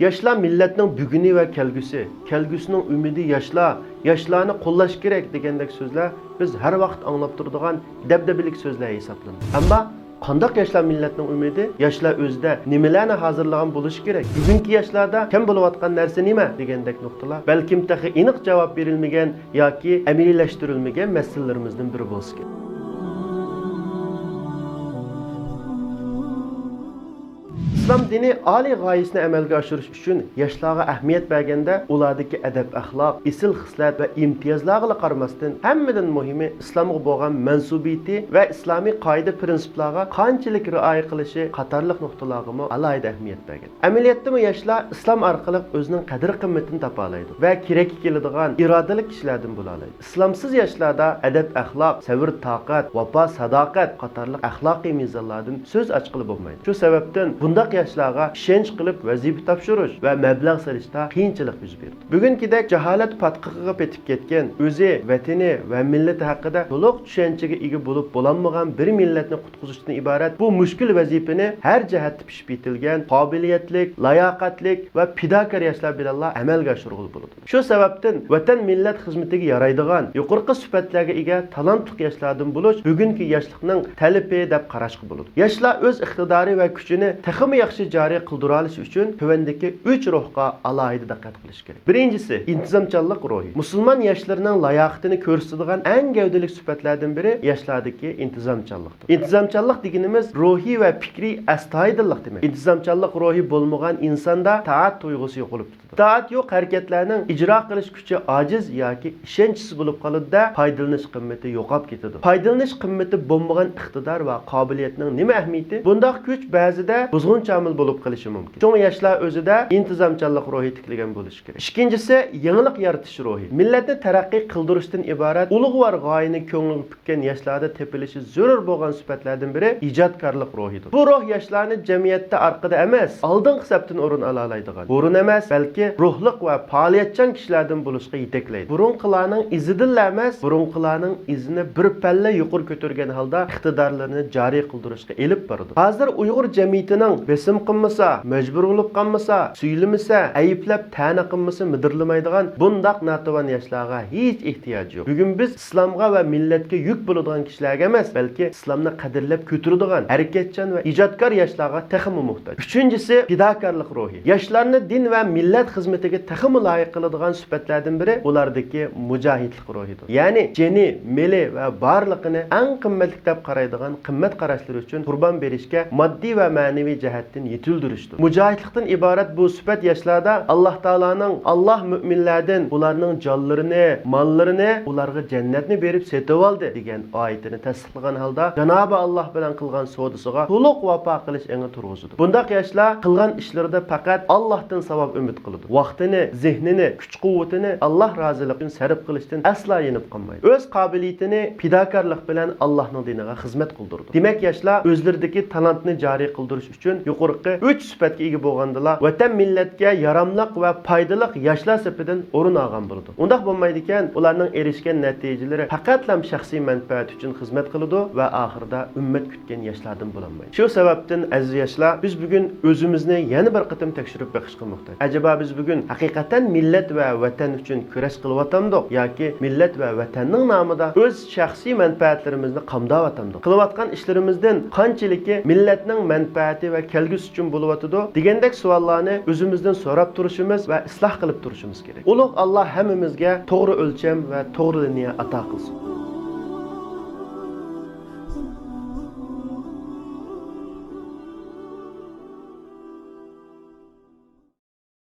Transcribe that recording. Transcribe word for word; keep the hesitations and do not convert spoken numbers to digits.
ياشلار مىللەتنىڭ بۈگۈنى ۋە كەلگۈسى، كەلگۈسىنىڭ ئۈمىدى ياشلار، ياشلارنى قوللاش كېرەك دېگەندەك سۆزلەر بىز ھەر ۋاقىت ئاڭلاپ تۇرىدىغان دەبدەبىلىك سۆزلەر ھېسابلىنىدۇ. ئەمما قانداق ياشلار مىللەتنىڭ ئۈمىدى؟ ياشلار ئۆزىدە نېمىلەرنى ھازىرلىغان بولۇشى كېرەك؟ بۈگۈنكى ياشلاردا كەم بولۇۋاتقان نەرسە نېمە؟ دېگەندەك نۇقتىلار بەلكىم تېخى ئېنىق جاۋاب بېرىلمىگەن ياكى ئەمەلىيلەشتۈرۈلمىگەن مەسىلىلىرىمىزدىن بىرى بولسا كېرەك. ئىسلام دىنى ئالىي غايىسىنى ئەمەلگە ئاشۇرۇش ئۈچۈن ياشلارغا ئەھمىيەت بەرگەندە، ئۇلاردىكى ئەدەپ-ئەخلاق، ئېسىل خىسلەت ۋە ئىمتىيازلارغىلا قارىماستىن، ھەممىدىن مۇھىمى ئىسلامغا بولغان مەنسۇبىيىتى ۋە ئىسلامىي قائىدە-پىرىنسىپلارغا قانچىلىك رىئايە قىلىشى قاتارلىق نۇقتىلارغىمۇ ئالاھىدە ئەھمىيەت بەرگەن. ئەمەلىيەتتىمۇ ياشلار ئىسلام ئارقىلىق ئۆزىنىڭ قەدىر-قىممىتىنى تاپالايدۇ ۋە كېرەككە كېلىدىغان ئىرادىلىك كىشىلەردىن بولالايدۇ. ئىسلامسىز ياشلاردا ئەدەپ-ئەخلاق، سەۋر-تاقەت، ۋاپا-ساداقەت قاتارلىق ئەخلاقىي مىزانلاردىن سۆز ئاچقىلى بولمايدۇ. شۇ سەۋەبتىن بۇنداق ياشلارغا ئىشەنچ قىلىپ ۋەزىپە تاپشۇرۇش ۋە مەبلەغ سېلىشتا قىيىنچىلىق يۈز بېرىدۇ. بۈگۈنكىدەك جاھالەت پاتقىقىغا پېتىپ كەتكەن، ئۆزى، ۋەتىنى ۋە مىللىتى ھەققىدە تولۇق چۈشەنچىگە ئىگە بولۇپ بولالمىغان بىر مىللەتنى قۇتقۇزۇشتىن ئىبارەت بۇ مۈشكۈل ۋەزىپىنى ھەر جەھەتتە پىشىپ يېتىلگەن، قابىلىيەتلىك، لاياقەتلىك ۋە پىداكار ياشلار بىلەنلا ئەمەلگە ئاشۇرغىلى بولىدۇ. شۇ سەۋەبتىن ۋەتەن مىللەت خىزمىتىگە يارايدىغان، يۇقىرىقى سۈپەتلەرگە ئىگە تالانتلىق ياشلاردىن بولۇش بۈگۈنكى ياشلىقنىڭ تەلىپى دەپ قاراشقا بولىدۇ. ياشلار ئۆز ئىقتىدارى ۋە كۈچىنى تېخىمۇ ياخشى جارى قىلدۇرالىشى ئۈچۈن تۆۋەندىكى ئۈچ روھقا ئالاھىدە دىققەت قىلىش كېرەك. بىرىنچىسى، ئىنتىزامچانلىق روھى. مۇسۇلمان ياشلىرىنىڭ لاياقىتىنى كۆرسىتىدىغان ئەڭ گەۋدىلىك سۈپەتلەردىن بىرى ياشلاردىكى ئىنتىزامچانلىقتۇر. ئىنتىزامچانلىق دېگىنىمىز روھىي ۋە پىكرىي ئەستايىدىللىق دېمەك. ئىنتىزامچانلىق روھى بولمىغان ئىنساندا تائەت تۇيغۇسى يوقىلىپ كېتىدۇ. ئىتائەت يوق ھەرىكەتلەرنىڭ ئىجرا قىلىش كۈچى ئاجىز ياكى ئىشەنچسىز بولۇپ قالىدۇ-دە، پايدىلىنىش قىممىتى يوقاپ كېتىدۇ. پايدىلىنىش قىممىتى بولمىغان ئىقتىدار ۋە قابىلىيەتنىڭ نېمە ئەھمىيىتى؟ بۇنداق كۈچ بەزىدە بۇزغۇنچى ئامىل بولۇپ قېلىشى مۇمكىن. شۇڭا ياشلار ئۆزىدە ئىنتىزامچانلىق روھى تىكلىگەن بولۇشى كېرەك. ئىككىنچىسى، يېڭىلىق يارىتىش روھى. مىللەتنى تەرەققىي قىلدۇرۇشتىن ئىبارەت ئۇلۇغۋار غايىنى كۆڭلىگە پۈككەن ياشلاردا تېپىلىشى زۆرۈر بولغان سۈپەتلەردىن بىرى ئىجادكارلىق روھىدۇر. بۇ روھ ياشلارنى جەمئىيەتتە ئارقىدا ئەمەس، ئالدىنقى سەپتىن ئورۇن ئالالايدىغان، ھۇرۇن ئەمەس، بەلكى روھلۇق ۋە پائالىيەتچان كىشىلەردىن بولۇشقا يېتەكلەيدۇ. بۇرۇنقىلارنىڭ ئىزىدىنلا ئەمەس، بۇرۇنقىلارنىڭ ئىزىنى بىر پەللە يۇقىرى كۆتۈرگەن ھالدا ئىقتىدارلىرىنى جارى قىلدۇرۇشقا ئېلىپ بارىدۇ. ھازىر ئۇيغۇر جەمئىيىتىنىڭ بېسىم قىلمىسا، مەجبۇر بولۇپ قالمىسا، سۈيلىمىسە، ئەيىبلەپ تەنە قىلمىسا مىدىرلىمايدىغان بۇنداق ناتىۋان ياشلارغا ھېچ ئېھتىياجى يوق. بۈگۈن بىز ئىسلامغا ۋە مىللەتكە يۈك بولىدىغان كىشىلەرگە ئەمەس، بەلكى ئىسلامنى قەدىرلەپ كۆتۈرىدىغان ھەرىكەتچان ۋە ئىجادكار ياشلارغا تېخىمۇ موھتاج. ئۈچىنچىسى، پىداكارلىق روھى. ياشلارنى دىن ۋە مىللەت خىزمىتىگە تېخىمۇ لايىق قىلىدىغان سۈپەتلەردىن بىرى ئۇلاردىكى مۇجاھىدلىق روھىدۇر. يەنى جېنى، مېلى ۋە بارلىقىنى ئەڭ قىممەتلىك دەپ قارايدىغان قىممەت قاراشلىرى ئۈچۈن قۇربان بېرىشكە ماددىي ۋە مەنىۋى جەھەتتىن يېتىلدۈرۈشتۇر. مۇجاھىدلىقتىن ئىبارەت بۇ سۈپەت ياشلاردا ئاللاھ تائالانىڭ، «ئاللاھ مۆمىنلەردىن ئۇلارنىڭ جانلىرىنى، ماللىرىنى ئۇلارغا جەننەتنى بېرىپ سېتىۋالدى» دېگەن ئايىتىنى تەستىقلىغان ھالدا، جانابى ئاللاھ بىلەن قىلغان سودىسىغا تولۇق ۋاپا قىلىش ئېڭى تۇرغۇزىدۇ. بۇنداق ياشلار قىلغان ئىشلىرىدا پەقەت ئاللاھتىن ساۋاب ئۈمىد قىلىدۇ. ۋاقتىنى، زېھنىنى، كۈچ-قۇۋۋىتىنى ئاللاھ رازىلىقى ئۈچۈن سەرپ قىلىشتىن ئەسلا يېنىپ قالمايدۇ. ئۆز قابىلىيىتىنى پىداكارلىق بىلەن ئاللاھنىڭ دىنىغا خىزمەت قىلدۇرىدۇ. دېمەك، ياشلار ئۆزلىرىدىكى تالانتنى جارى قىلدۇرۇش ئۈچۈن يۇقىرىقى ئۈچ سۈپەتكە ئىگە بولغاندىلا، ۋەتەن مىللەتكە ياراملىق ۋە پايدىلىق ياشلار سېپىدىن ئورۇن ئالغان بولىدۇ. ئۇنداق بولمايدىكەن، ئۇلارنىڭ ئېرىشكەن نەتىجىلىرى پەقەتلا شەخسىي مەنپەئەت ئۈچۈن خىزمەت قىلىدۇ ۋە ئاخىرىدا ئۈممەت كۈتكەن ياشلاردىن بولالمايدۇ. شۇ سەۋەبتىن، ئەزىز ياشلار، بىز بۈگۈن ئۆزىمىزنى يەنە بىر قېتىم تەكشۈرۈپ بېقىشقا موھتاج. ئەجەبا، بىز بۈگۈن ھەقىقەتەن مىللەت ۋە ۋەتەن ئۈچۈن كۈرەش قىلىۋاتامدۇق ياكى مىللەت ۋە ۋەتەننىڭ نامىدا ئۆز شەخسىي مەنپەئەتلىرىمىزنى قامداۋاتامدۇق؟ قىلىۋاتقان ئىشلىرىمىزدىن قانچىلىكى مىللەتنىڭ مەنپەئەتى ۋە كەلگۈسى ئۈچۈن بولۇۋاتىدۇ؟ دېگەندەك سوئاللارنى ئۆزىمىزدىن سوراپ تۇرۇشىمىز ۋە ئىسلاھ قىلىپ تۇرۇشىمىز كېرەك. ئۇلۇغ ئاللاھ ھەممىمىزگە توغرا ئۆلچەم ۋە توغرا لىنىيە ئاتا قىلسۇن.